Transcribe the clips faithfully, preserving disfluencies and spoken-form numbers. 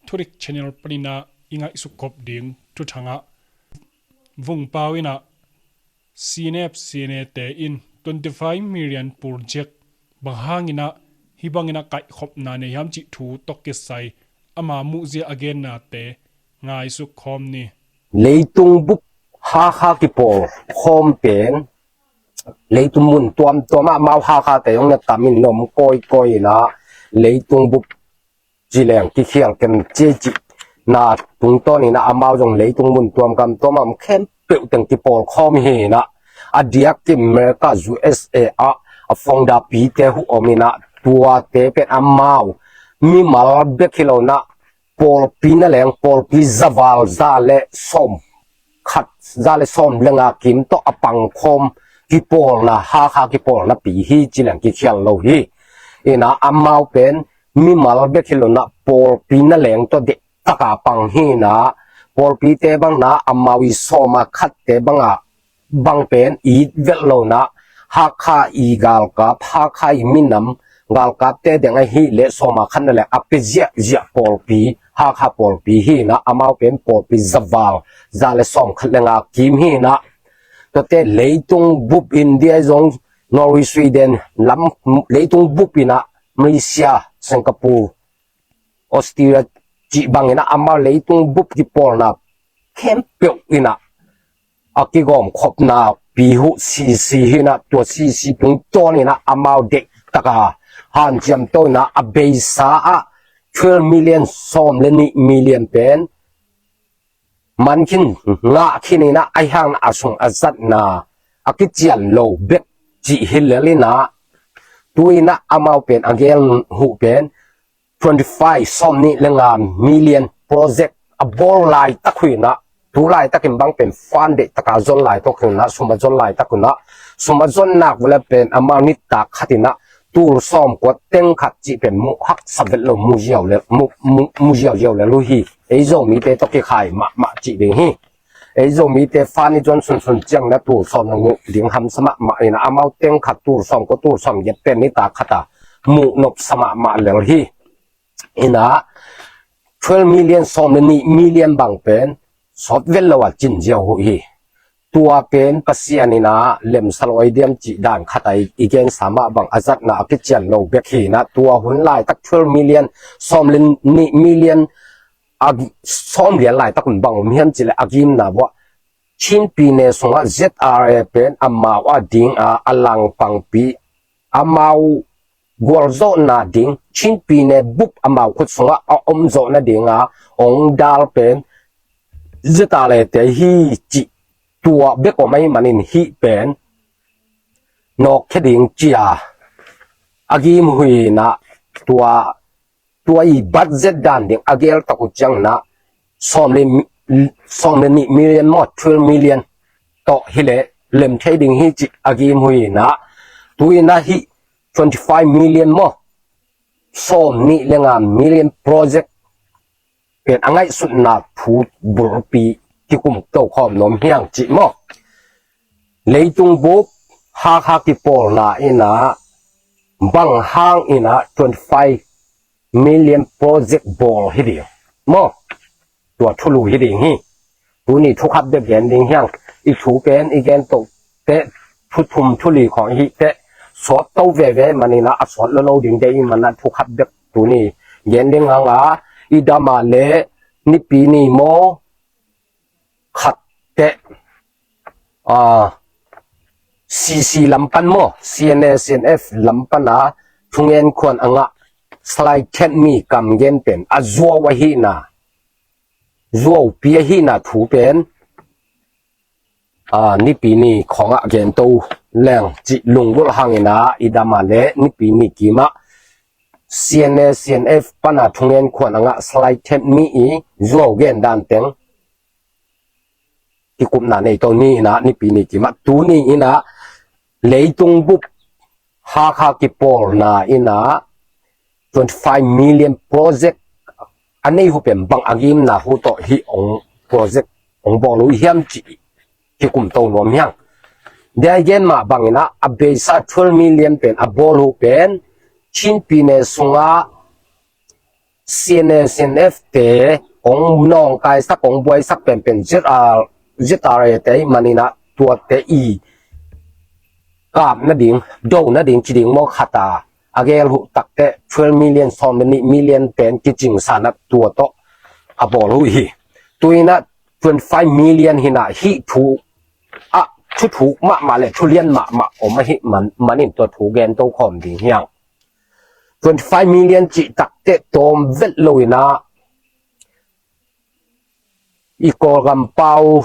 Thudik Channel panin ah i ngaihsuk khop ding thuthang ah, Vungpau in ah C N F C N A te in twenty five million project bang hangin ah hih bangin ah kaihkhopna nei hiam cih thu tawh kisai ama muhzia a gennate ngaihsuk khawm ni. Leitung bup Hakha kipawl khawm pen leitung mun tuamtuam ah amau Hakha te zong na tam in na om kawikawi in ah leitung bup ci leng kikhial kem ci cihna tungtawn in ah amau zong leitung mun tuam gam tuam ah om khempeuh teng kipawl khawm hi in ah, a diakin America U S A ah a founder pite huh om in ah tuate pen amau mimal bek hi lo in ah pawlpi na leng pawlpi zaval za le sawm khat, za le sawm le nga kim tawh a pang khawm kipawlna, Hakha kipawlna pi hi ci leng kikhial lo hi. In ah amau pen mimal bek hi lo in ah pawlpi na leng tawh deih taka pang hi in ah pawlpite bang in ah amau i sawm a khatte bang ah bang pen it vet lo in ah Hakha i galkap, Hakha i minam galkapte deng ahih leh sawm a khat na leng a pia ziahziah pawlpi, Hakha pawlpi hi in ah amau pen pawlpi zaval za le sawm khat le nga kim hi in ah tuate leitung bup India zong, Norway, Sweden lam leitung bup in ah Malaysia, Singapore, Australia cih bang in ah amau leitung bup kipawlna khempeuh in ah a kigawm khopna pi huh sisi hi in ah tua sisi tungtawn in ah amau deih taka hanciam to in ah a beisa ah twelve million, sawm le nih million pen man khin ngah khin in ah a hiang a sung a zatna a kician lo bek cih hi lel in ah tu in ah amau pen a gel huh pen twenty five, sawm nih le nga million project a bawl laitak uh in ah tu laitakin bang pen fund deih taka zon laitak uh in ah sum a zon laitak uh in ah sum a zon nak vele pen amau nitak khat in ah tul sawm kua teng khat cih pen mu haksa vet lo mu ziau le mu, mu, mu ziauziau le lu hi. Ei Zomite tawh kikhai mahmah cih ding hi. Ei Zomite fund i zon sunsun ciang na tul sawm na nguh ding hamsa mahmah in ah amau teng khat tul sawm kua tul sawm giat pen nitak khat a muh nopsa mahmah lel hi. In ah twelve million, sawm le nih million bang pen sawt vet lo a cin ziau uh hi. Tua pen Pasian in ah lemsa lo ai diam cih dan khat a i gensa mah bang a zatna a kician lo bek hi in ah tua hun laitak twelve million, sawm le nih million a sawm lian laitak un bang om hiam cih leh a gimna buah Chin pyine sungah Z R A pen amau a ding a a langpangpi amau gualzawhna ding, Chin pyine bup amau khut sungah a omzawhna ding a ong dal pen Z R A te hi cih tua bek om ahih manin hih pen nawkkhia ding cia a gim uh hi in ah tua tua i budget dan ding a gel tak uh ciang in ah sawm le, sawm le nih million maw, twelve million tawh hi leh lem thei ding hi cih a gim uh hi in ah tu in ah hih twenty five million maw, sawm nih le nga million project pen a ngaihsutna thu bulpi kikum to khawm nuam hiang cih maw. Leitung bup Hakha kipawlna in ah bang hang in ah twenty five million project bawl hi ding maw. Tua thulu hi ding hi. Tuni thu khat bek gen ding hiang. I thu pen i gen to teh thu thum thu li khawng hi teh sawt to veve man in ah a sawt lo lo ding deih i man ah thu khat bek tuni gen ding hang a i dam a le Nipi ni maw khat teh, ah, C C lam pan maw, C N A, C N F lam pan a thungen khuan a ngah Salai Thet Mi kam gen pen a zuau ahihna, zuaupi ahihna thu pen, ah, Nipi ni khawngah gen to leng cih lunggulh hangin ah i dam a le Nipi ni kimah C N A, C N F pan a thungen khuan a ngah Salai Thet Mi i zuau gen dan teng kikupna nei to ni in ah Nipi ni kimah tuni in ah leitung bup Hakha kipawlna in ah twenty five million project a nei uh pen bang a gimna uh tawh hih ong project ong bawl uh hiam cih kikum to nuam hiang. Dia i gen mah bang in ah a beisa twelve million pen a bawl uh pen Chin pyine sungah CNA, CNF te hong nawngkaisak, hong buaisak penpen ZR, ZRA te ahih manin ah tuate i kap nading, do nading ci ding maw, khat a, a gel uh takteh twelve million, sawm le nih million pen kicingsa in ah tua tawh a bawl uh hi. Tu in ah twenty five million hi in ah, hih thu ah thuthuk mahmah le thulian mahmah om ahih man, manin tua thu gen to khawm ding hi hang. Twenty five million cih takteh tawm vet lo in ah, i Kawlgam pau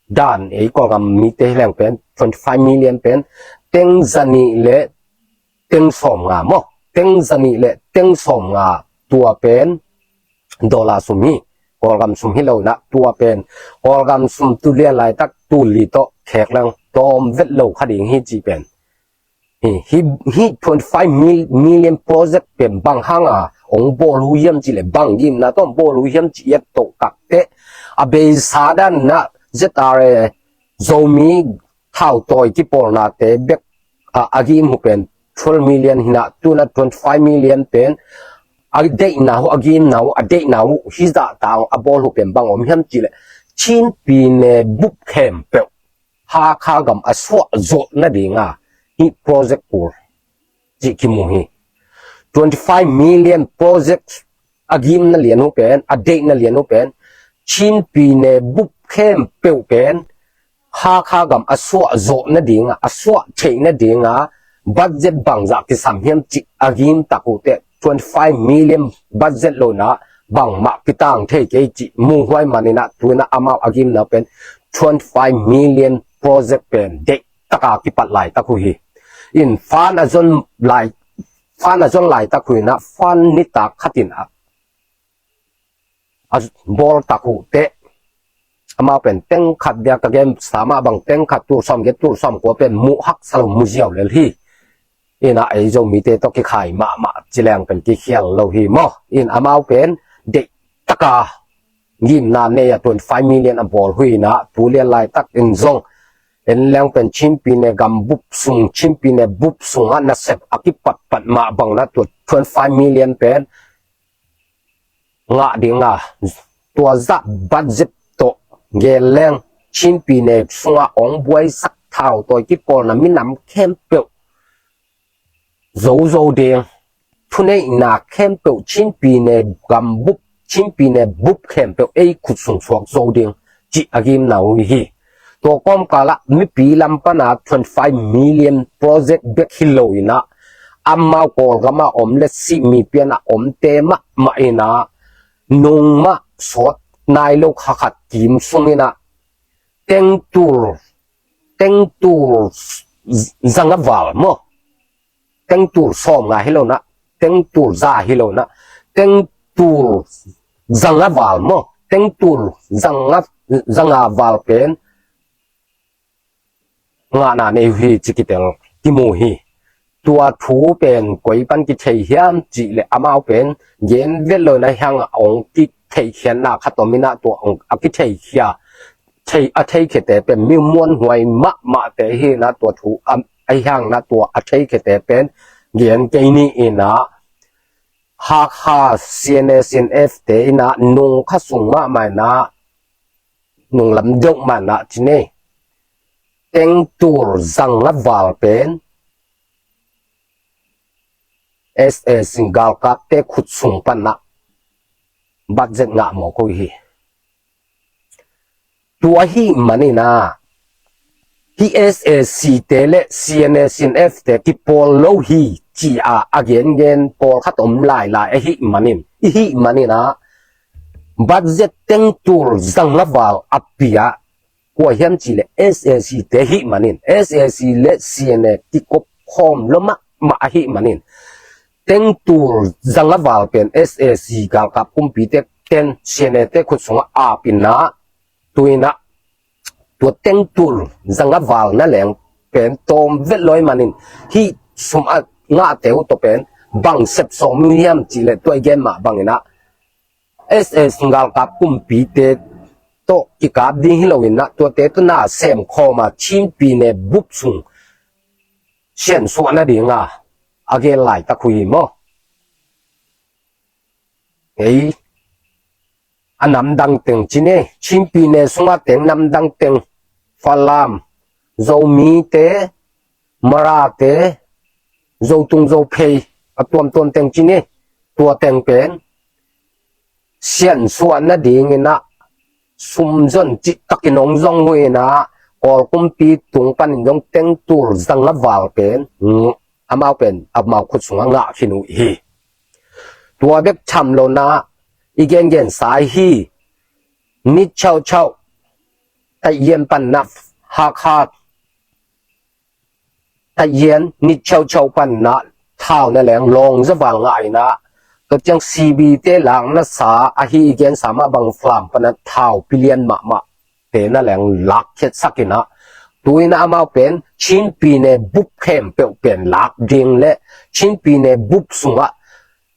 dan, i Kawlgam mite hi leng pen twenty five million pen teng zanih le teng sawmnga maw, teng zanih le teng sawmnga, tua pen dollar sum hi. Kawlgam sum hi lo in ah tua pen, Kawlgam sum tu lian laitak tu li tawh khek leng tawm vet lo kha ding hi ci pen hi. Hih twenty five million project pen bang hang a hong bawl uh hiam cih leh, bang gimna tawh hong bawl uh hiam cih i et to takteh, a beisa dan in ah ZRA, Zomi thautawi kipawlnate bek a, a gim uh pen twelve million hi in ah, tu in ah twenty five million pen a deihna uh, a gimna uh, a deihna uh hi zah ta a bawl uh pen bang om hiam cih leh, Chin pyine bup khempeuh Hakha gam a suah zawh nading a hih project kul cih kimu hi. Twenty five million project a gimna lian uh pen, a deihna lian uh pen, Chin pyine bup khempeuh pen Hakha gam a suah zawh nading a, a suah theih nading a budget bangzah kisam hiam cih a gim tak uh teh, twenty five million budget lo in ah bangmah kitang thei kei cih mu huai manin ah, tu in ah amau a gimna uh pen twenty five million project pen deih taka kipat laitak uh hi. In fund a zon lai, fund a zon laitak uh in ah, fund nitak khat in ah a bawl tak uh teh, amau pen teng khat dia ka gen sa mah bang, teng khat tul sawm giat tul sawm kua pen mu haksa lo, mu ziau lel hi. In ah ei Zomite tawh kikhai mahmah ci leng pen kikhial lo hi maw. In amau pen deih taka gimna nei a twenty five million a bawl uh in ah, tu lian laitak in zong en leng pen Chin pyine gam bup sung, Chin pyine bup sung ah nasep a kipatpat mah bang in ah tua twenty five million pen ngah ding a, tua zah budget tawh gen leng Chin pyine sungah hong buaisak thautawi kipawlna minam khempeuh zo zo ding, thuneihna khempeuh Chin pyine gam bup, Chin pyine bup khempeuh ei khut sung suak zo ding cih a gimna uh hi. Tua kawmkal ah mipi lam pan a twenty five million project bek hi lo in ah, amau Kawlgam a om le sih, mi pian a omte mahmah in ah, nung mah sawt nai lo kha khat kim sung in ah, teng tul, teng tul zanga val maw, teng tul sawmnga hi lo in ah, teng tul za hi lo in ah, teng tul zanga val maw, teng tul zanga, zanga val pen ngahna nei uh hi ci kitel kimu hi. Tua thu pen koi pan kithei hiam cih leh, amau pen gen vet lo in ah, hiang a hong kitheikhiatna khat om in ah, tua a kitheikhia, thei, a theikhiate pen mi muanhuai mahmahte hi in ah, tua thu a, a hiang in ah tua a theikhiate pen gen kei ni in ah, Hakha CNA, CNF te in ah nung kha sung mahmah in ah, nung lam deuh mah in ah ci ni, teng tul zanga val pen SAC galkapte khut sung pan ah budget ngah mawk uh hi. Tua ahih manin ah, hih SAC te le CNA, CNF te kipawl lo hi ci a, a gengen pawlkhat om lailai ahih manin, i hih manin ah, budget teng tul zanga val a pia, kua hiam cih leh SAC te ahih manin, SAC le CNA kikop khawm lo mahmah ahih manin, teng tul zanga val pen SAC galkap kumpite ten CNA te khut sungah ap in ah, tu in ah, tua teng tul zanga val na leng pen tawm vet lo ahih manin, hih sum a ngahte uh tawh pen bang sep sawm hiam cih leh, tua i gen mah bang in ah, SAC galkap kumpite tawh kikap ding hi lo in ah, tuate tawh na sem khawm a Chin pyine bup sung siansuah nading a, a gen laitak uh hi maw. ei a namdang teng ci ni, Chinpi ne sungah teng namdang teng, Falam, Zomite, Marate, Zotung Zophei, a tuamtuam teng ci ni, tua teng pen siansuah nadingin ah sumzon cihtakin hong zong uh in ah, Kawl kumpi tung panin zong tengtul zanga val pen amau pen amau khut sungah ngah khin uh hi. Tua bek tham lo na, i gengensa hi. Ni chauchau, Taiyen panna, Hakha Taiyen ni chauchau panna thau na leng lawng zaval ngah in ah, tua ciang C B te lakna sa ahi i gensa mah bang Falam panna thau pilian mahmah te na leng lakkhiatsak in ah, tu in ah amau pen Chinpi ne bup khempeuh pen lak ding le Chinpi ne bup sungah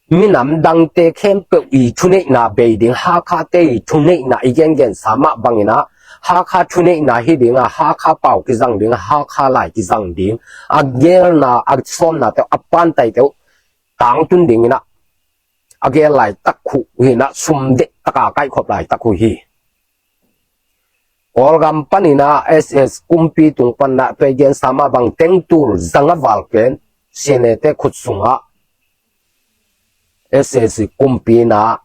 minam dangte khempeuh i thuneihna bei ding, Hakhate i thuneihna i gengensa mah bangin ah, Hakha thuneihna hi ding a, Hakha pau kizang ding a, Hakha lai kizang ding, a gelna a sawmnate uh, a pantaite uh tangtun dingin ah, a gel laitak uh hi in ah, sum dehtaka kaihkhop laitak uh hi. Kawlgam panin ah S S kumpi tung panna tua i gensa mah bang tengtul zanga val pen C N A te khut sungah S S kumpi in ah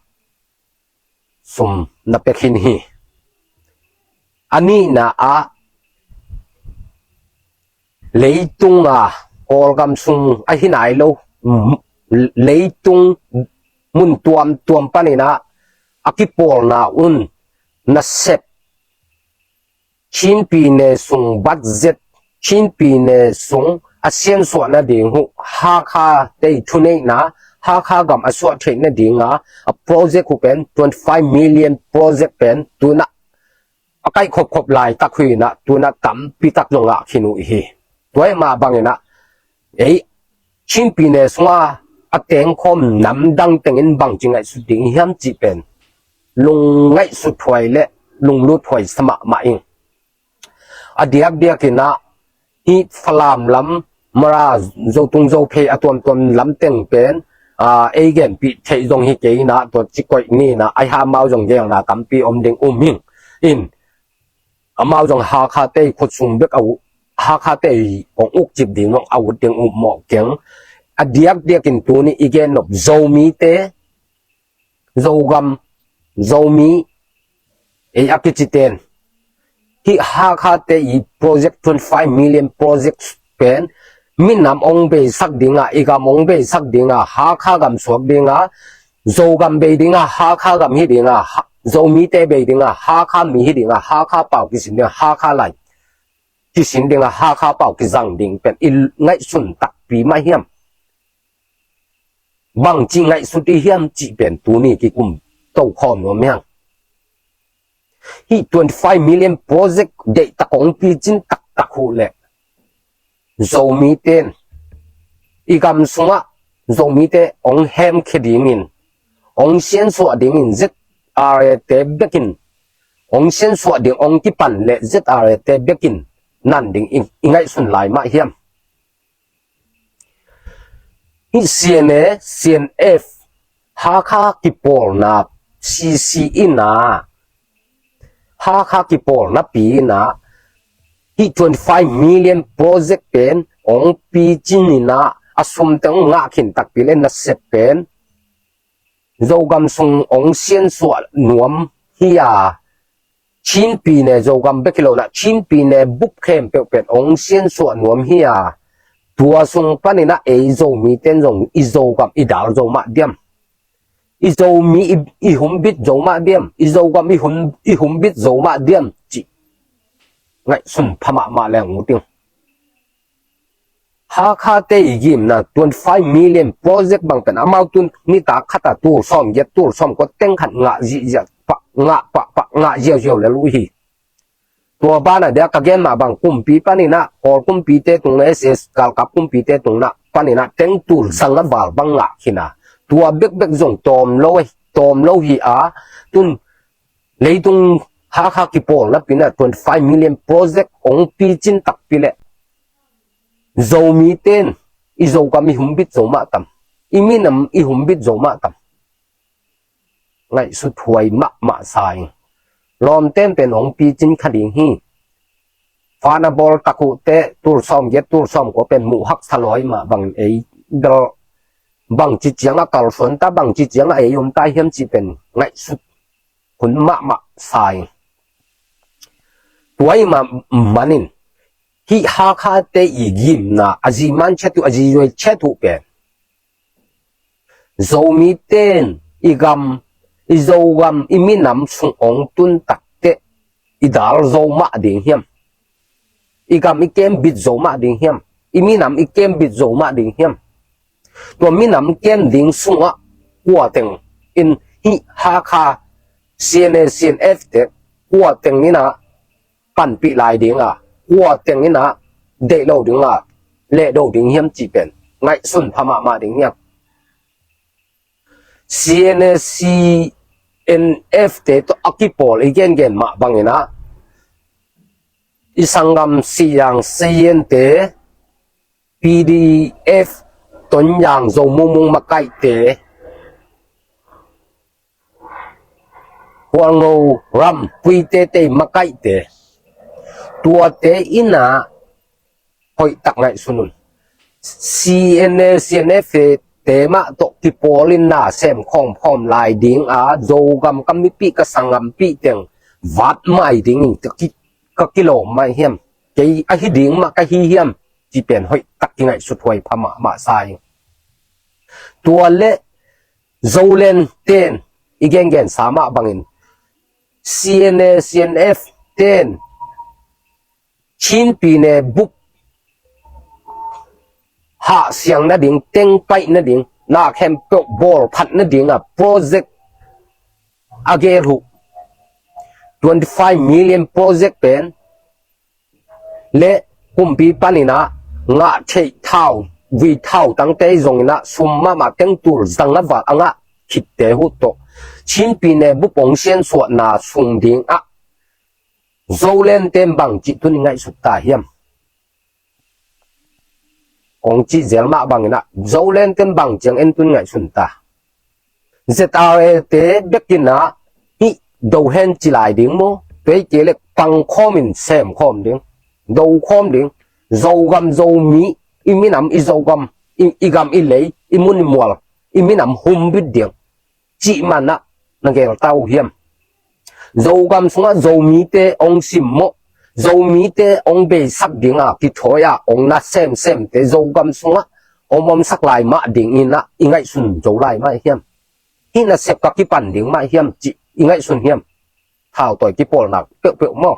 sum na pia khin hi. A nihna ah leitung a, Kawlgam sung ahi nai lo, leitung mun tuamtuam panin ah a kipawlna un nasep, Chinpi ne sung budget, Chinpi ne sung a siansuah nading uh, Hakhate i thuneihna, Hakha gam a suah theih nading a, a project uh pen twenty five million project pen tu in ah a kaihkhopkhop laitak uh hi in ah, tu in ah tampi tak zong ngah khin uh hi. Tua hi mah bangin ah ei Chinpi ne sunga a tengkhawm namdang tengin bangci ngaihsut ding hiam cih pen lungngaihsut huai le lunglut huai sa mahmah ing. A diakdiakin ah hih Falam lam, Mara, Zotung Zophei a tuamtuam lam teng pen ei genpih theih zong hi kei in ah, tua ci koih ni in ah, ahi hang amau zong gelna tampi om ding um ing. In amau zong Hakhate i khut sung bek a uh, Hakhate i hong ukcip ding zong a ut ding uh mawh keng. A diakdiakin tuni i gen nop Zomite, Zogam, Zomi, ei a kiciten hih Hakhate i project, twenty five million project pen minam hong beisak ding a, i gam hong beisak ding a, Hakha gam suak ding a, Zogam bei ding a, Hakha gam hi ding a, Zomite bei ding a, Hakha mi hi ding a, Hakha pau kisin ding a, Hakha lai kisin ding a, Hakha pau kizang ding pen i ngaihsun takpi mah hiam? Bangci ngaihsut i hiam cih pen tuni kikum tokhawm nuam hiang. Hih twenty five million project deihtak hong picin taktak uh leh Zomite in i gam sungah Zomite hong hemkhia dingin, hong siansuah dingin Z R A te bekin hong siansuah ding, hong kipan le Z R A te bekin nan ding i ngaihsun lai mah hiam? Hih C N A, C N F, Hakha kipawlna C C in ah, Hakha kipawlna pi in ah hih twenty five million project pen hong picin in ah, a sum teng hong ngah khin takpi le nasep pen Zogam sung hong siansuah nuam hi a, Chinpi ne Zogam bek hi lo in ah, Chinpi ne bup khempeuh pen hong siansuah nuam hi a, tua sung panin ah ei Zomite in zong i Zogam i dal zo mah diam? I Zomi i, i humbit zo mah diam? I Zogam i hum, i humbit zo mah diam cih ngaihsun pha mahmah leng uh ting. Hakhate i gimna twenty five million project bang pen amau tun nitak khat a tul sawm giat, tul sawm kua teng khat ngah zihziah pah, ngah pahpah, ngah ziauziau lel uh hi. Tua banah dia ka gen mah bang kumpi panin ah, Kawl kumpite tung na, S S galkap kumpite tung na panin ah teng tul zanga val bang ngah khin a, tua bekbek zong tawm lo, tawm lo hi a, tun leitung Hakha kipawlna pi in ah twenty five million project hong picin takpi leh Zomite in i Zogam i humbit zo mah tam? I minam i humbit zo mah tam? ngaihsut huai mahmah sa ing. Lawmten pen hong picin kha ding hi. Fa na bawl tak uh teh tul sawm giat tul sawm kua pen muh haksa lawi mah bangin ei bel bangci ciang a kalsuan ta, bangci ciang a ei om ta hiam cih pen ngaihsut hun mahmah sa ing. Tua ahih manin hih Hakhate i gimna a zi man ciat uh, a zi zuai ciat uh pen Zomite'n i gam, i Zogam, i minam sung hong tun tak teh i dal zo mah ding hiam? I gam i kembit zo mah ding hiam? I minam i kembit zo mah ding hiam? Tua minam kem ding sungah kua teng in hih Hakha, C N A, C N F te kua teng in ah panpih lai ding a, kua teng in ah deih lo ding a, leh do ding hiam cih pen ngaihsun pha mahmah ding hiam? C N A, C N F te tawh a kipawl i gengen mah bangin ah i sanggam Siang Sayen te, P D F Tonyang Zo Mung Mung makaihte, Hualngo Ram Puite te makaihte, tuate in ah hoih tak ngaihsun un. C N A, C N F te mah tawh kipawl in na sem khawm khawm lai ding a, Zogam ka mipih ka sanggampih teng vat mai ding in ka ki, ka kilawm mai hiam? Kei ahi ding mah ka hi hiam? Cih pen hoih tak kingaihsut huai pha mahmah sa ing. Tua leh Zoland ten i gengen sa mah bangin C N A, C N F ten Chin pyine bup hahsiang nading, tengpaih nading, na khempeuh bawlphat nading a project a gel uh twenty five million project pen le kumpi panin ah ngah theih thau, vui thau tangte zong in ah sum mahmah teng tul zang a val a ngah khitte uh tawh Chin pyine bup hong siansuahna sung ding ah Zoland ten bangci tun i ngaihsut ta hiam? Kong cih zel mah bangin ah Zoland ten bang ciang en tun ngaihsun ta. Z R A te bekin ah hih do hen ci lai ding maw? Tua hi kei leh pang khawm in sem khawm ding, do khawm ding. Zogam Zomi, i minam i Zogam, i, i gam i lei, i mun i mual, i minam humbit ding cih man ah na gel ta uh hiam? Zogam sungah Zomite hong simmawh, Zomite hong beisak ding a kithawi a hong na semsemte Zogam sungah hong omsak lai mah ding in ah i ngaihsun zo lai mah hiam? Hih nasep ka kipan ding mah hiam cih i ngaihsun hiam? Thautawi kipawlnak peuhpeuh maw?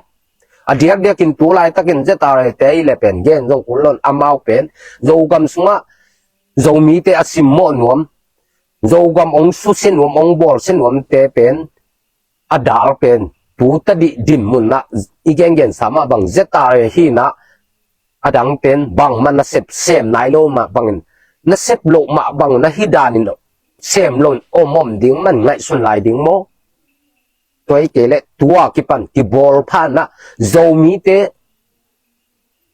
A diakdiakin tu laitakin Z R A te i le pen gen zong kul lo in amau pen Zogam sungah Zomite a simmawh nuam, Zogam hong susia nuam, hong bawlsia nuamte pen a dal pen tu tadih dinmun ah i gengensa mah bang Z R A hi in ah a dang pen bangmah nasep sem nai lo mah bangin, nasep loh mah bangin a hi danin sem lo in om om ding man ngaihsun lai ding maw? Tua hi kei leh tua kipan kibawl phan ah Zomite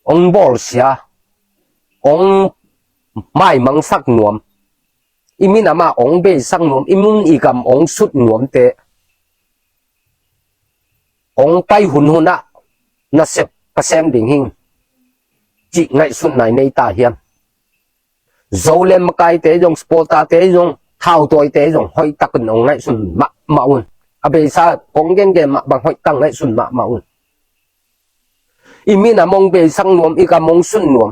hong bawlsia, hong maimangsak nuam, i minam ah hong beisak nuam, i mun i gam hong sut nuamte hong pai hunhun ah nasep ka sem ding hi ing cih ngaihsutna i nei ta hiam? Zoland makaite zong, supporterte zong, thautawite zong hoih takin hong ngaihsun mahmah un. A beisa kong gengen mah bang hoih tak ngaihsun mahmah un. I minam hong beisak nuam, i gam hong sut nuam,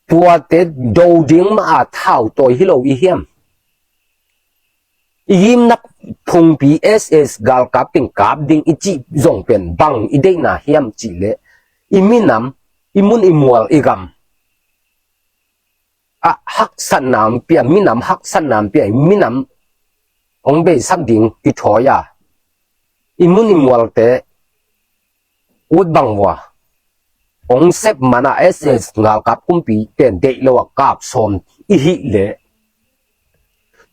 tuate do ding mah a thautawi hi lo i hiam? I gimna phungpi S S galkap teng kap ding i cih zong pen bang i deihna hiam cih leh i minam, i mun i mual i gam ah haksatna hong pia, minam haksatna hong pia, i minam hong beisak ding kithawi a, i mun i mualte ut bang vua hong sep man ah S S galkap kumpi pen deih lo a kap sawm i hih leh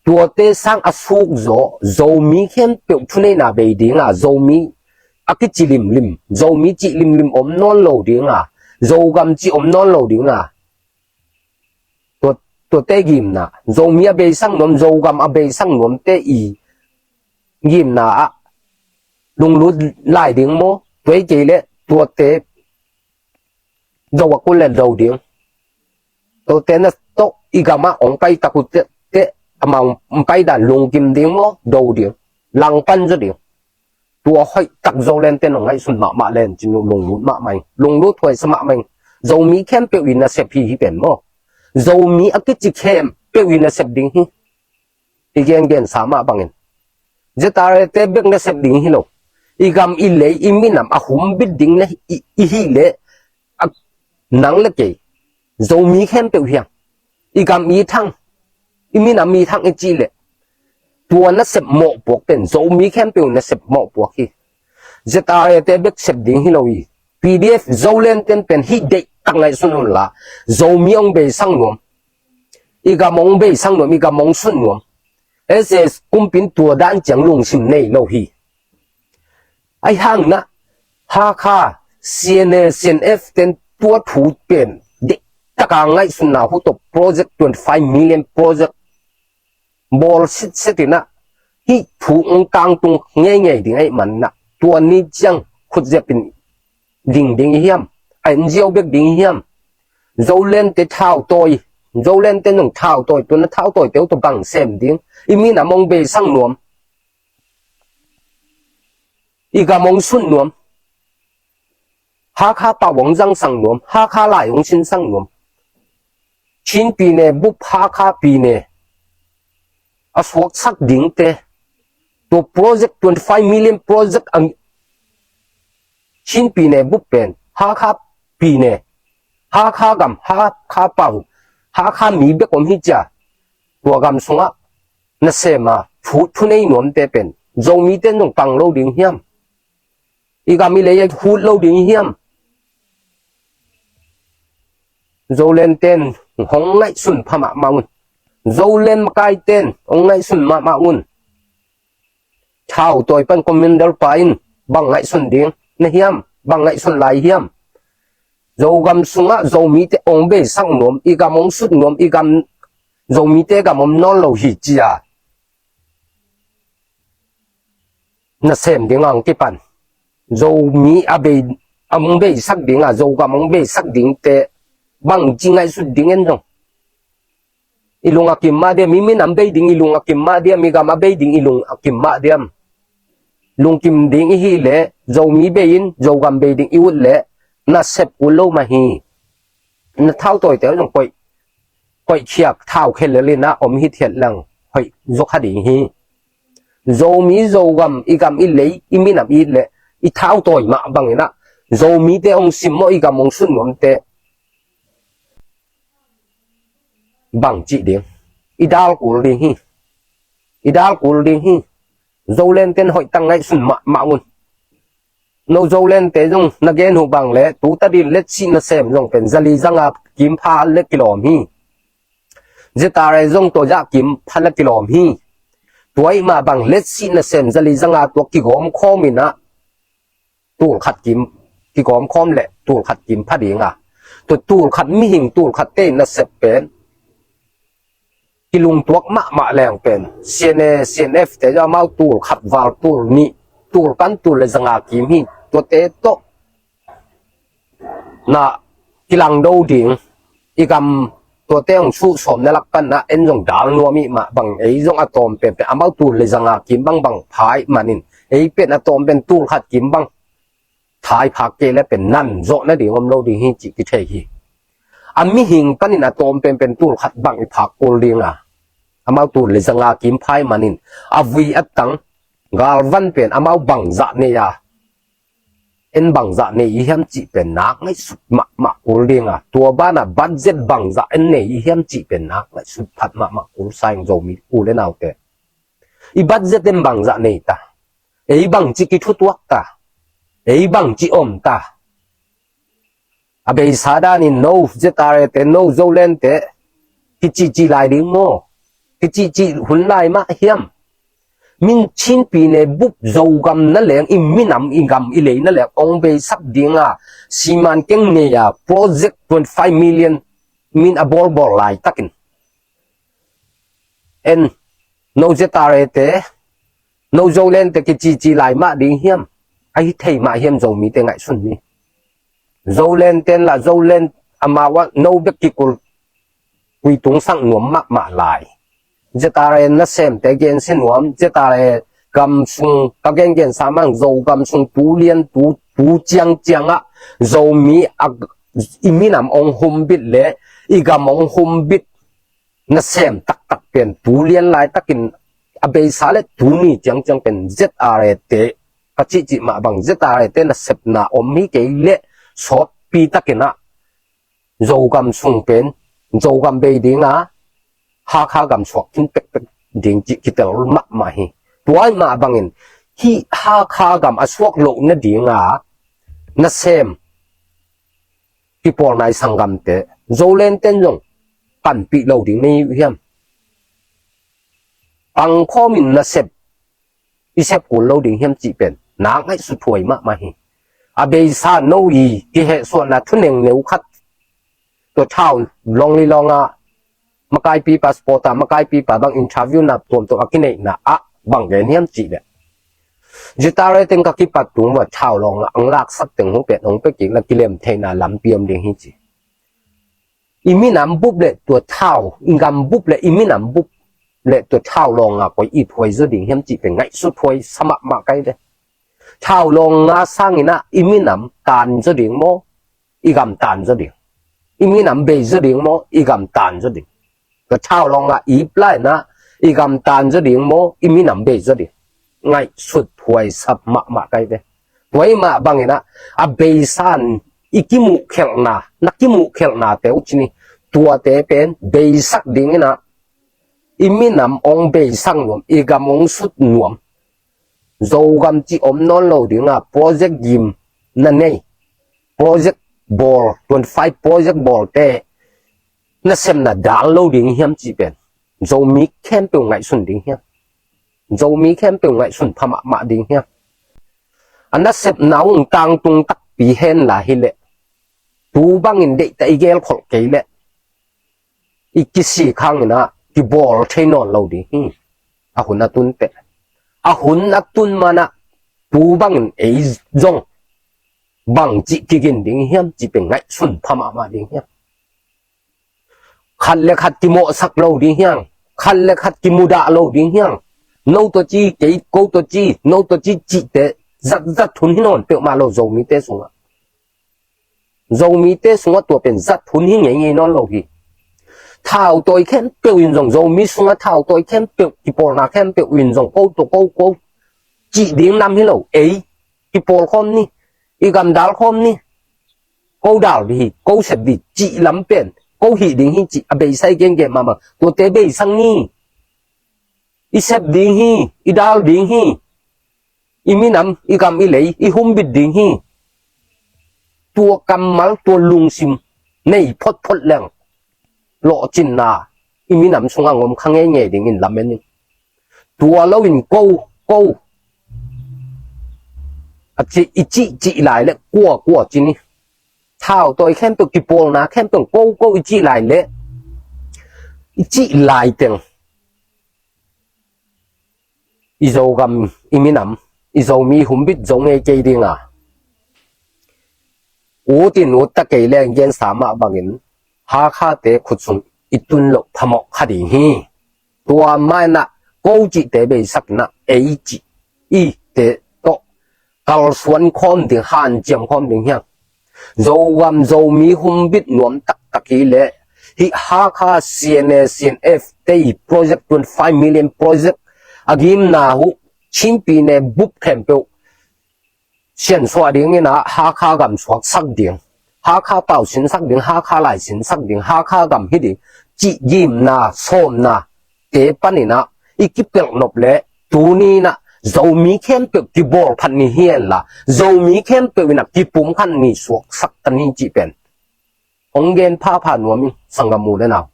tuate sang a suk zaw Zomi khempeuh thuneihna bei ding a, Zomi a kici limlim, Zomi cih limlim om nawn lo ding a, Zogam cih om nawn lo ding a, tua tuate gimna, Zomi a beisak nuam, Zogam a beisak nuamte i gimna ah lunglut lai ding maw? Tua hi kei leh tuate do a kul le do ding. Tuate na tawh i gamah hong pai tak uh teh, amah hong pai dan lungkim ding maw? Do ding. Langpan zaw ding. Tua hoih tak Zoland ten hong ngaihsun mahmah len cin uh lunglut mahmah ing. Lunglut huaisa mahmah ing. Zomi khempeuh i nasep hi hi pen maw? Zomi a kici khempeuh i nasep ding hi. I gengensa mah bangin Z R A te bek nasep ding hi lo. I gam i lei i minam a humbit ding na i, i hi leh, a, nang le kei Zomi khempeuh hiam? I gam i thang, i minam i thang i cih leh tua nasep mawhpuak pen Zomi khempeuh nasep mawhpuak hi. Z R A te bek sep ding hi lo hi. P D F Zoland ten pen hih deih tak ngaihsun un la, Zomi hong beisak nuam, i gam hong beisak nuam, i gam hong sut nuam. S A S kumpin tua dan ciang lungsim nei lo hi. Ahi hangin ah Hakha, C N A, C N F ten tua thu pen deih taka ngaihsunna uh tawh project, twenty five million project bawl sitset in ah hih thu hong tangtung ngeingei ding ahih manin ah tua ni ciang khutzep in ding ding i hiam? A N G O bek ding i hiam? Zoland te thautawi, Zoland te nong thautawi, tua na thautawite uh tawh bang sem ding? I minam hong beisak nuam, i gam hong sut nuam, Hakha pau hong zangsak nuam, Hakha lai hong sinsak nuam, Chin pyine bup, Hakha pyine a suaksak dingte, tua project, twenty five million project ang, Chin pyine bup pen Hakha pyine, Hakha gam, Hakha pau, Hakha mi bek om hi cia. Tua gam sungah nasem a thu, thunei nuamte pen Zomite nong pang lo ding hiam? I gam i lei a hut lo ding hiam? Zoland ten hong ngaihsun pha mahmah un. Zoland makai ten hong ngaihsun mahmah un. Thautawi pan commander pa in bang ngaihsun ding na hiam? Bang ngaihsun lai hiam? Zogam sungah Zomite hong beisak nuam, i gam hong sut nuam, i gam, Zomite gam om nawn lo hi cia nasem ding ang kipan. Zomi a bei, a hong beisak ding a, Zogam hong beisak dingte bangci ngaihsut ding en zong. I lung a kim mah diam, i minam bei ding i lung a kim mah diam, i gam a bei ding i lung a kim mah diam? Lungkim ding i hih leh Zomi bei in Zogam bei ding i ut leh nasep kul lo mah hi. Na thautawite zong koih, koihkhiak thau khelel in ah om hithiat leng hoih zaw kha ding hi. Zomi Zogam, i gam i lei, i minam i it leh i thautawi mah bangin ah Zomite hong sim maw, i gam hong sut nuamte bang cih ding? I dal kul ding hi. I dal kul ding hi. Zoland ten hoih tak ngaihsun mahmah un. No Zoland te zong na gen uh bang leh tu tadin letsih nasem zong pen zali zanga kim pha le kilawm hi. Z R A zong tua zah kim pha le kilawm hi. Tua ih mah bang letsih nasem zali zanga tua kigawm khawm in ah tul khat kim, kigawm khawm leh tul khat kim pha ding a, tua tul khat mihing tul khat te nasep pen kilungtuak mahmah leng pen C N A, C N F te zong amau tul khat val, tul nih, tul pan, tul le zanga kim hi. Tuate tawh na kilangdo ding, i gam tuate hong suh sawm na lak pan ah en zong dal nuam ih mah bang, ei zong a tawm penpen amau tul le zanga kim bang bang pha ih manin ei pen a tawm pen tul khat kim bang thai phak kei le pen nan zawh nading om lo ding hi cih kithei hi. A mihing panin a tawm penpen tul khat bang i phak kul ding a, amau tul le zanga kim pha ih manin a vui a tang galvan pen amau bangzah nei a, en bangzah nei i hiam cih pen nak ngaihsut mahmah kul ding a, tua banah budget bangzah en nei i hiam cih pen nak ngaihsut phat mahmah kul sa ing Zomi u le naute. I budget en bangzah nei ta? Ei bangci kithutuak ta? Ei bangci om ta? A beisa danin no Z R A te, no Zoland te kicihcih lai ding maw? Kicihcih hun lai mah hiam? Min Chin pyine bup Zogam na leng, i minam i gam i lei na leng ong beisak dinga siman keng nei a project twenty five million min a bawlbawl laitakin En, no Z R A te, no Zoland te kicici lai mah ding hiam? Ahi thei mah hiam? Zomite ngaihsun ni. Zoland ten la Zoland, amau ah no bek kikul, kuitung sang nuam mahmah lai. Z R A nasemte gensia nuam, Z R A gam sung ka gengen sa mang, Zo gam sung tu lian tu, tu ciangciang ah Zomi a, i minam ong humbit le i gam ong humbit nasem taktak pen tu lian laitakin a beisa le tuni ciangciang pen Z R A te, ka cihcih mah bang Z R A te nasepna om hi kei le sawtpi takin ah Zogam sung pen Zogam bei ding a, Hakha gam suak khin pekpek ding cih kitel mahmah hi. Tua mah bangin hih Hakha gam a suak loh nading a nasem kipawlna i sanggamte Zoland ten zong panpih lo ding na hi uh hiam? Pangkhawmin nasep i sep kul lo ding hiam cih pen na ngaihsut huai mahmah hi. A beisa no i kihehsuahna thuneng neu khat, tua Thau Lawng Li Lawng a makaipi passport a makaipi pa bang interview na tuamtuam a kineihna ah bang gen hiam cih leh, Z R A teng ka kipat tung va Thau Lawng a ang laksak teng hong pet hong pekik la kilem theihna lampi om ding hi ci. I minam bup le tua Thau, i gam bup le i minam bup le tua Thau Lawng a koi it huai zaw ding hiam cih pen ngaihsut huai sa mahmah kai ve. Thau Lawng a sangin ah i minam tan zaw ding maw, i gam tan zaw ding? I minam bei zaw ding maw, i gam tan zaw ding? Tua Thau Lawng a ip lai na, i gam tan zaw ding maw, i minam bei zaw ding? Ngaihsut huai sa mahmah kai ve. Tua i mah bangin ah a beisa in i kimuhkhelhna, na kimuhkhelhna te uh cini, tuate pen beisak dingin ah i minam ong beisak nuam, i gam ong sut nuam. Zogam cih om nawn lo ding a project gim na nei, project bawl, twenty five project bawlte nasepna dal lo ding hiam cih pen Zomi khempeuh ngaihsun ding hiam? Zomi khempeuh ngaihsun pha mahmah ding hiam? A nasepna ung tangtung takpi hen la hi leh, tu bangin deihta i gelkholh kei leh i kisik hangin ah kibawl thei nawn lo ding hi. A hun a tun teh, a hun a tun man ah tu bangin ei zong bang cih kigin ding hiam cih pen ngaihsun pha mahmah ding hiam? Khat le khat kimawhsak lo ding hiam? Khat le khat kimudah lo ding hiam? No tua ci, kei ko tua ci, no tua ci cihte zatzat hun hi nawn peuhmah lo Zomite sungah. Zomite sungah tua pen zat hun hi ngeingei nawn lo hi. Thautawi khempeuh in zong, Zomi sungah thautawi khempeuh, kipawlna khempeuh in zong ko tawh ko, ko cih ding nam hi lo. Ei, kipawl khawm ni, i gam dal khawm ni, ko dal dih hi, ko sep dih cih lam pen ko hih ding hi cih a beisa i gengen mahmah. Tuate beisak ni. I sep ding hi, i dal ding hi. I minam, i gam, i lei i humbit ding hi. Tua kammal, tua lungsim nei photphot leng lawhcinna i minam sungah ngom kha ngeingei dingin lamen in. Tua loin ko, ko a ci, i cihcih lai le kua, kua ci ni. Thautawi khempeuh, kipawlna khempeuh ko, ko i cih lai le, i cih lai teng i Zogam, i minam, i Zomi humbit zo ngei kei ding a, ut in ut ta kei leng gensa mah bangin Hakhate khut sung i tun loh phamawh kha ding hi. Tua mah in ah ko cihte beisakna ei cih ite tawh kalsuan khawm ding, hanciam khawm ding hiang. Zogam Zomi humbit nuam taktak hi leh, hih Hakha C N A, C N F te i project, twenty five million project a gimna uh Chin pi ne bup khempeuh siansuah dingin ah Hakha gam suaksak ding, Hakha pau sinsak ding, Hakha lai sinsak ding, Hakha gam hi ding cih gimna, sawmna te panin ah i kipelh nop leh tuni in ah Zomi khempeuh kibawl phat ni hi en la, Zomi khempeuh in ah kipumkhat ni suaksak ta ni cih pen hong gen phapha nuam ing, sanggam u le nau.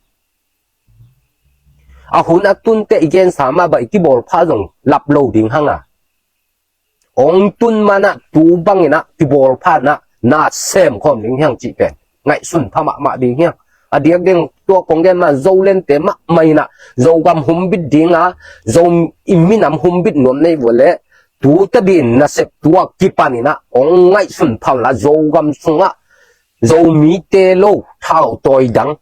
A hun a tun teh i gensa mah bang i kibawl pha zong lap lo ding hang a, hong tun man ah tu bangin ah kibawl pha in ah na sem khawm ding hiang cih pen ngaihsun pha mahmah ding hiang. A diak ding tua kong gen mah Zolente mahmah in ah Zogam humbit ding a, Zo i minam humbit nuam nei vua leh, tu tadin nasep tua kipan in ah ong ngaihsun pha un la, Zogam sungah Zomite lo thautawi dang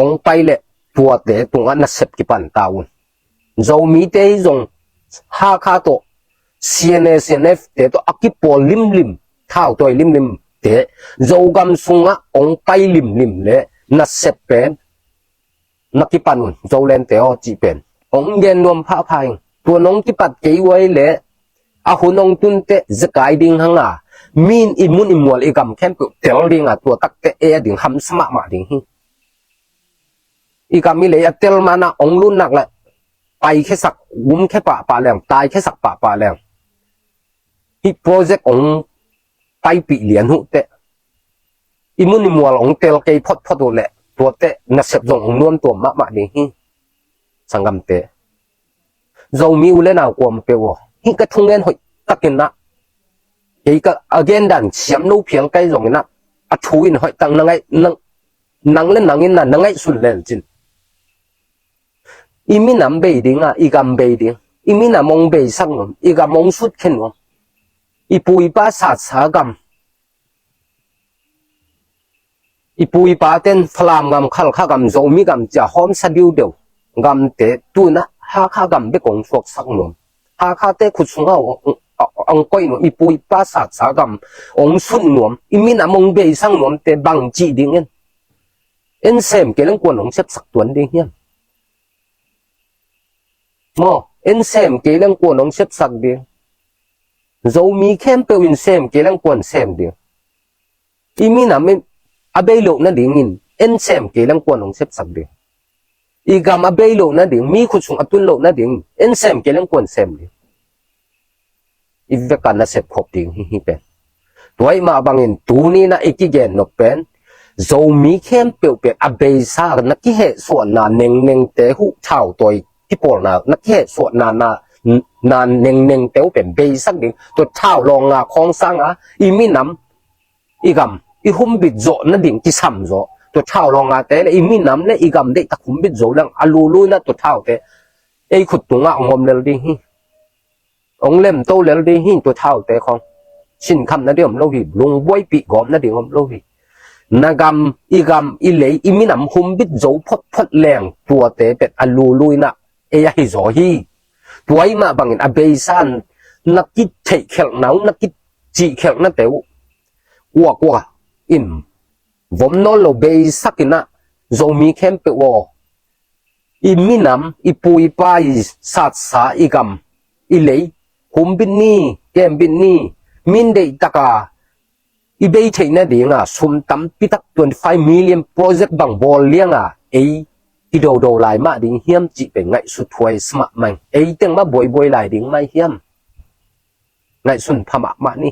ong pai leh tuate tungah nasep kipan ta un. Zomite hi zong Hakha tawh, C N A, C N F te tawh a kipawl limlim, thautawi limlim te Zogam sungah ong pai limlim leh nasep pen na kipan un, Zolente aw, cih pen ong gen nuam phapha ing. Tua nong kipat kei uai leh a hun ong tun teh zekai ding hang a, min i mun i mual i gam khempeuh tel ding a, tua tak teh ei a ding hamsa mahmah ding hi. I gam i lei a tel man ah ong lun nak leh paikhiasak, gumkhia pahpah leng, taikhiasak pahpah leng, hih project ong paipih lian uh teh, i mun i mual ong tel kei photphot uh leh tua teh nasep zong ong nuam tuam mahmah ding hi. Sanggamte, Zomi u le nau kuamah peuh aw, hih ka thungen hoih takin ah, kei ka a gen dan siam lo phial kai zongin ah, a thu in hoih tak na ngaih, nang, nang le nang in ah na ngaihsun lel cin. I minam bei ding a, i gam bei ding. I minam ong beisak nuam, i gam ong sutkhen nuam. I pu i pa satsa gam, i pu i pa ten Falam gam, Khalkha gam, Zomi gam cia hawmsa diudeu gamte tu in ah Hakha gam bek ong suaksak nuam. Hakhate khut sungah ong, ong, ong koih nuam. I pu i pa satsa gam ong sut nuam. I minam ong beisak nuamte bang cih ding en? En sem kei leng kuan ong sepsak tuan ding hiam? Maw, en sem kei leng kuan ong sepsak ding? Zomi khempeuh in sem kei leng kuan sem ding? I minam in a bei loh nadingin en sem kei leng kuan ong sepsak ding? I gam a bei loh nading, mi khut sung a tun loh nadingin en sem kei leng kuan sem ding? I vek a nasep khop ding hi, hih pen. Tua ahih mah bangin tuni in ah i kigen nop pen, Zomi khempeuh pen a beisa na kihehsuahna nengnengte uh, thautawi kipawlna na kihehsuahna na, na nengnengte uh pen beisak ding. Tua thau lawnga khawng sanga i minam, i gam i humbit zawh nading kisam zaw. Tua thau lawngate le i minam le i gam deihtak humbit zo leng a lului in ah tua thaute ei khut tungah ong om lel ding hi. Ong lemto lel ding hi tua thaute khawng. Sinkham nading om lo hi, lungbuaipih gawp nading om lo hi. Na gam, i gam, i lei, i minam humbit zo photphot leng tuate pen a lului in ah ei ahi zaw hi. Tua ahih mah bangin a beisa na kitheihkhelhna uh, na kicihkhelhnate uh kuakua in vom nawn lo, beisak in ah, Zomi khempeuh aw, i minam, i pu i pa, i satsa, i gam, i lei humbit ni, kembit ni. Min deihtak a i bei theih nading a sum tampi tak, twenty five million project bang bawl liang a ei i dodo lai mah ding hiam cih pen ngaihsut huai sa mahmah ing. Ei teng mah buaibuai lai ding mah hiam? Ngaihsun pha mahmah ni.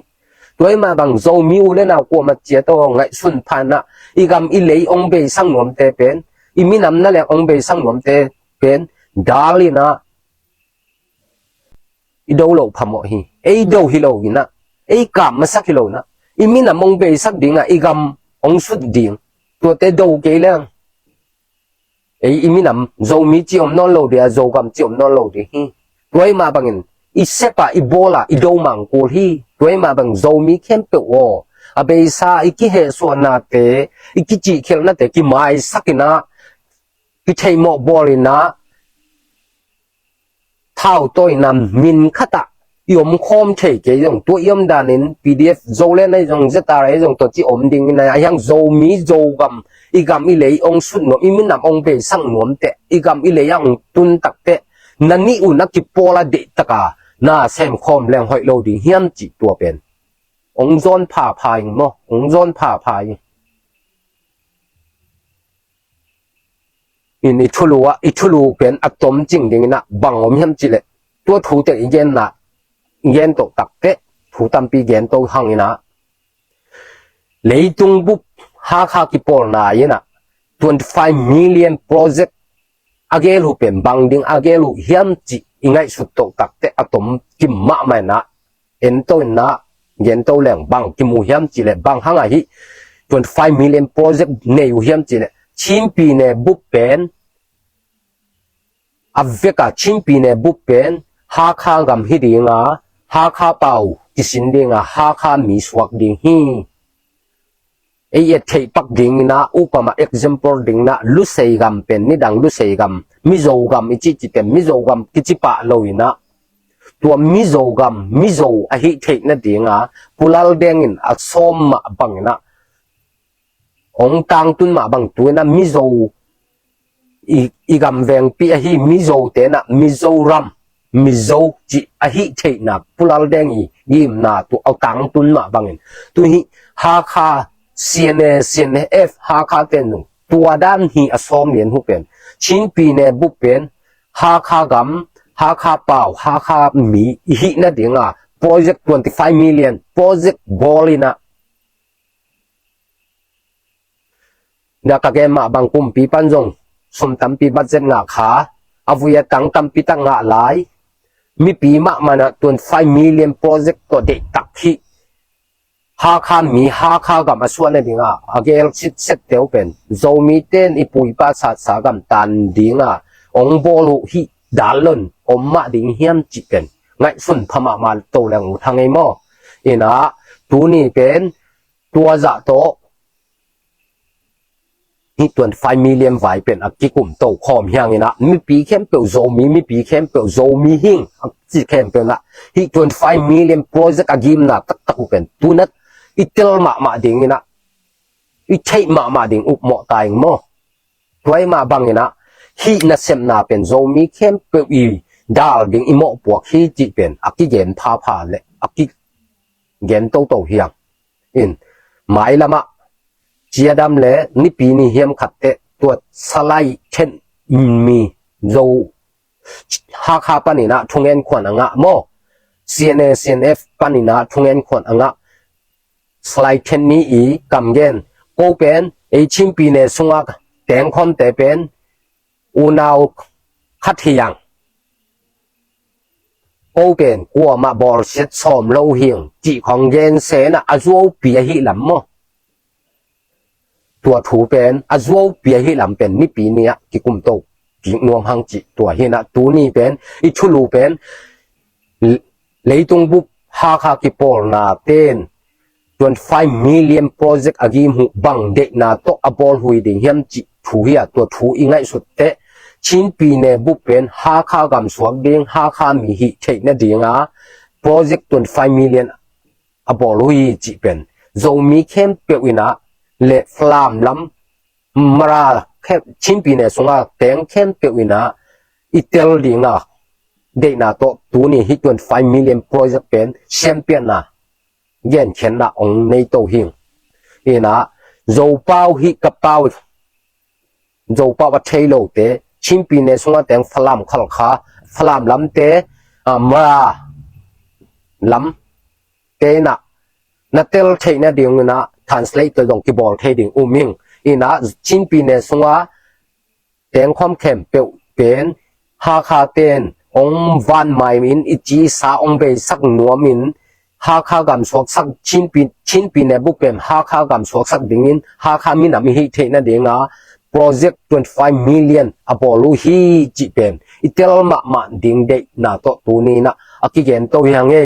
Tua ahih mah bang Zomi u le nau kuamah ciat aw, ngaihsun pha in ah, i gam i lei ong beisak nuamte pen, i minam na leng ong beisak nuamte pen dal in ah i do loh phamawh hi. Ei do hi lo in ah, ei kap masak hi lo in ah, i minam ong beisak ding a, i gam ong sut ding, tuate do kei leng ei i minam Zomi ci om nawn lo ding a, Zogam ci om nawn lo ding hi. Tua ahih mah bangin i sep a, i bawl a, i do mang kul hi. Tua ahih mah bang Zomi khempeuh aw, a beisa i kihehsuahnate, i kicihkhelhnate kimaisak in ah, kitheihmawh bawl in ah, thautawina min khat ah i om khawm thei kei zong, tua i om danin P D F Zoland ahi zong, Z R A ahi zong, tua ci om ding in ah, ahi hang Zomi, Zogam, i gam i lei ong sut nuam, i minam ong beisak nuam teh, i gam i lei ah ong tun tak teh, na nih uh na kipawl a deihtak a na sem khawm leng hoih lo ding hiam cih tua pen ong zawn phapha ing maw, ong zawn phapha ing. In i thulu ah, i thulu pen a tom cing ding in ah bang om hiam cih leh, tua thu teng i genna, i gen to tak teh, thu tampi gen to hang in ah, leitung bup Hakha kipawlna in ah twenty five million project a gel uh pen bang ding a gel uh hiam cih i ngaihsut to tak teh, a tom kim mahmah in ah, en to in ah, gen to leng bang kimu hiam cih leh, bang hang a hih twenty five million project nei uh hiam cih leh, Chin pi ne bup pen a vek a Chin pi ne bup pen Hakha gam hi ding a, Hakha pau kisin ding a, Hakha mi suak ding hi. Ei et theih pak ding in ah, ukam ah example ding in ah, Lusei gam pen nidang Lusei gam, Mizo gam i cih cih pen Mizo gam kici pah lo in ah, tua Mizo gam Mizo a hih theih nading a, Pu Lal Deng in a sawm mah bang in ah, hong tangtun mah bang tu in ah, Mizo i, i gam vengpi ahi Mizo te in ah Mizoram, Mizo cih a hih theihna Pu Lal Deng i gimna tu a tangtun mah bangin, tu hi Hakha, C N A, C N F, Hakha ten zong tua dan hi a sawm lian hu pen, Chin pi ne bup pen Hakha gam, Hakha pau, Hakha mi i hih nading a project twenty five million project bawl in ah, na ka gen mah bang kumpi pan zong sum tampi budget ngah kha, a vui a tang tampi tak ngah lai, mipi mahmah in ah twenty five million project tawh deihtak hi. Hakha mi, Hakha gam a suah nading a, a gel sitset te uh pen, Zomi ten i pu i pa satsa gam tan ding a hong bawl uh hi dal lo in om mah ding hiam cih pen ngaihsun pha mahmah to leng uh thang ei maw. In ah, tuni pen tua zah tawh hih twenty five million vai pen a kikum to khawm hi hang in ah, mipi khempeuh Zomi, mipi khempeuh Zomi hing a ci khempeuh in ah, hih twenty five million project a gimna taktak uh pen tu in ah i tel mahmah ding in ah, i theih mahmah ding upmawh ta ing maw. Tua ahih mah bang in ah, hih nasepna pen Zomi khempeuh i dal ding i mawhpuak hi cih pen a kigen phapha le a kigen toto hi hang. In, mailam ah ciadam le nipi ni hiam khat teh tua Salai Then mi Zo, Hakha pan in ah thungen khuan a ngah maw, C N A, C N F pan in ah thungen khuan a ngah Salai Then ni i kam gen, ko pen ei Chin pi ne sungah tengkhawmte pen unau khat hi hang. Ko pen kuamah bawlsiat sawm lo hi hang cih khawng gen se in ah, a zuaupi ahih lam maw. Tua thu pen a zuaupi ahih lam pen nipi ni ah kikum to kik nuam hang cih tua hi in ah, tuni pen i thulu pen leitung bup Hakha kipawlna ten twenty five million project a gim uh bang deihna tawh a bawl uh hi ding hiam cih thu hi a, tua thu i ngaihsut teh Chin pi ne bup pen Hakha gam suak ding, Hakha mi hih theih nading a project twenty five million a bawl uh hi cih pen Zomi khempeuh in ah le Falam lam, Mara khem, Chin pi ne sungah teng khempeuh in ah i tel ding a deihna tawh tuni hih twenty five million project pen siampiakna genkhiatna hong nei to hi. In ah, Zopau hih ka pau, Zopau a thei lote, Chin pi ne sungah teng Falam, Khalkha, Falam lamte, ah, Mara lamte in ah na tel theih nading in ah translate tawh zong kibawl thei ding um ing. In ah, Chin pi ne sungah tengkhawm khempeuh pen Hakha ten hong vanmai in, i ci i sa hong beisak nuam in, Hakha gam suaksak, Chin pi, Chin pi ne bup pen Hakha gam suaksak dingin Hakha minam i hih theih nading a project twenty five million a bawl uh hi cih pen i tel mahmah ding deihna tawh tuni in ah a kigen to hi hang e.